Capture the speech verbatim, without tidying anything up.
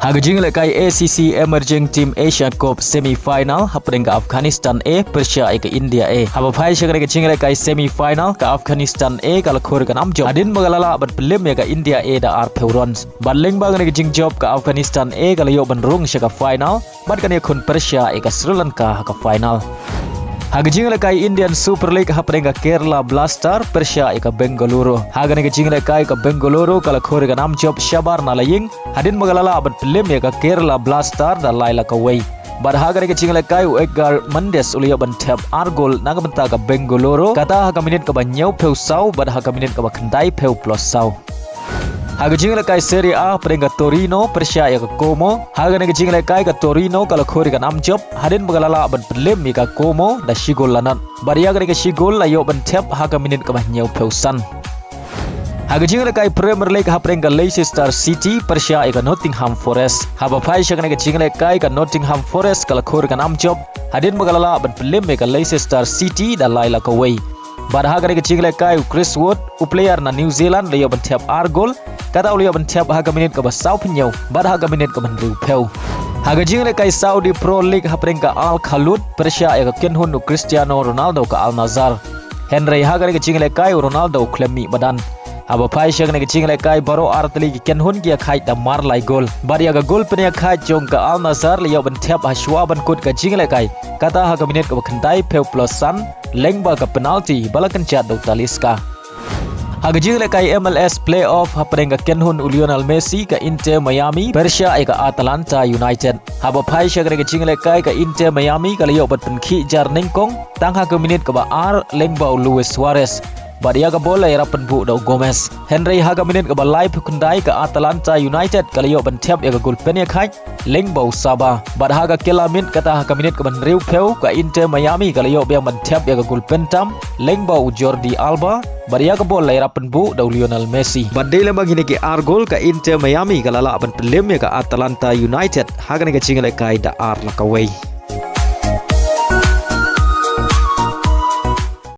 Ha ka jingïalehkai A C C Emerging Team Asia Cup semi final hapdeng ka Afghanistan A pyrshah ïa ka India A. Haba phai sha kane ka jingïalehkai semi final, ka Afghanistan A ka la khur ka nam jop hadien ba ka la lah ban pynlem ïa ka India A da arphew runs. Bad lyngba kane ka jingjop, ka Afghanistan A ka la ïoh ban rung sha ka final bad kan ïakhun pyrshah ïa ka Sri Lanka ha ka final. Ha ka jingïalehkai Indian Super League hapdeng ka Kerala Blaster pyrshah ïa ka Bengaluru. Ha kane ka jingïalehkai, ka Bengaluru ka la khur ka nam jop shabar na la ïing hadien ba ka la lah ban pynlem ïa ka Kerala Blaster da lai la kawei. Bad ha kane ka jingïalehkai, u Edgar Mendes u la ïoh ban thep ar gol na ka bynta ka Bengaluru, kata ha ka minit kaba hynñiewphew saw bad ha ka minit kaba khyndaiphew plus saw. Ha ka jingïalehkai Serie A hapdeng ka Torino pyrshah ïa ka Como. Ha kane ka jingïalehkai, ka Torino ka la khur ka nam jop hadien ba ka la lah ban pynlem ïa ka Como da shi gol la nod. Bad ïa kane ka shi gol la ïoh ban thep ha ka minit kaba hynñiewphew san. Ha ka jingïalehkai Premier League hapdeng ka Leicester City pyrshah ïa ka Nottingham Forest. Haba phai sha kane ka jingïalehkai, ka Nottingham Forest ka la khur ka nam jop hadien ba ka la lah ban pynlem ïa ka Leicester City da lai la kawei. Bad ha kane ka jingïalehkai, u Chris Wood, u player na New Zealand, la ïoh ban thep ar gol, kata u la ïoh ban thep ha ka minit kaba sawphew hynñiew bad ha ka minit kaba hynriewphew. Ha ka jingïalehkai Saudi Pro League hapdeng ka Al Khalood pyrshah ïa ka kynhun u Cristiano Ronaldo ka Al Nassr. Hynrei ha kane ka jingïalehkai, u Ronaldo u khlem mih madan. Haba phai sha kane ka jingïalehkai, baroh ar tylli ki kynhun ki ïakhaid da mar lai gol. Bad ïa ka gol pynïakhaid jong ka Al Nassr la ïoh ban thep ha shuwa ban kut ka jingïalehkai, kata ha ka minit kaba khyndaiphew plus san, lyngba ka penalty ba la kynjat da u Talisca. Ha ka jingïalehkai M L S playoff hapdeng ka kynhun u Lionel Messi, ka Inter Miami pyrshah ïa ka Atalanta United. Haba phai sha kane ka jingïalehkai, ka Inter Miami ka la ïoh ban pynkhih jar nyngkong tang ha ka minit kaba ar lyngba u Luis Suarez. Bad ïa ka bol la ïarap pynbuh da u Gomez. Hynrei ha ka minit kaba laiphew khyndai, ka Atalanta United ka la ïoh ban thep ïa ka gol pynïakhaid lyngba u Saba. Bad ha ka kylla miet, kata ha ka minit kaba hynriewphew, ka Inter Miami ka la ïoh biang ban thep ïa ka gol pyntam lyngba u Jordi Alba. Bad ïa ka bol la ïarap pynbuh da u Lionel Messi. Bad dei lem bad kine ki ar gol, ka Inter Miami ka la lah ban pynlem ïa ka Atalanta United ha kane ka jingïalehkai da ar la kawei.